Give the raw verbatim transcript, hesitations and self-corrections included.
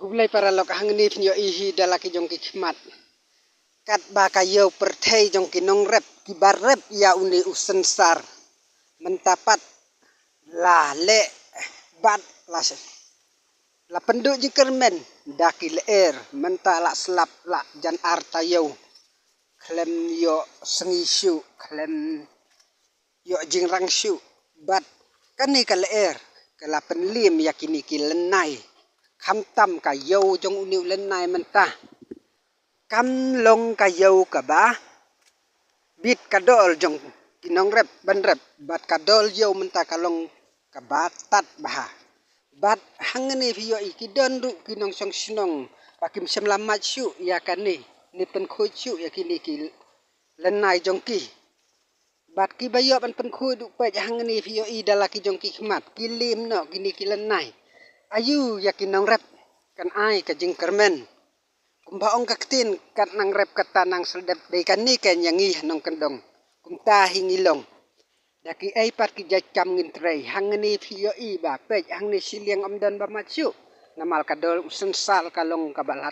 Khublei paralok, hangne phin ïohi hi da la ki jong ki khmat. Katba ka ïew pyrthei jong ki nongrep kiba rep ïa une u synsar mynta pat la leh bad la, la pynduh jingkyrmen da ki lyer, mynta la slap la jan ar taïew. Khlem ïoh sngi shuh, khlem ïoh jingrang shuh. Bad kane ka lyer ka la pynlim ïa kine ki lynnai. Khamtam ka ïew jong une u lynnai mynta kam long ka ïew kaba bit, ka dol jong ki nongrep ban rep bad ka dol ïew mynta ka long kaba tad bha. Bad hangne phi ïohi ki don ruh ki nongshong shnong ba kim shym la mad shuh ïa kane, ne pynkhuid shuh ïa kine ki lynnai jong ki. Bad kiba ïoh ban pynkhuid ruh, peit hangne phi ïohi da la ki jong ki khmat, ki lim noh kine ki lynnai. Aïu ïa ki nongrep kan ai ka jingkyrmen. Kumba ong ka ktien, kat nang rep kata nang sledep, dei kane kan ïa ngi ha nongkyndong. Kumta hi ngi long. Da kiei pat ki jait kam ngin trei. Hangne phi ïohi ba peit hangne shiliang ym don ba mad shuh. Namar ka dol u synsar ka long kaba lhat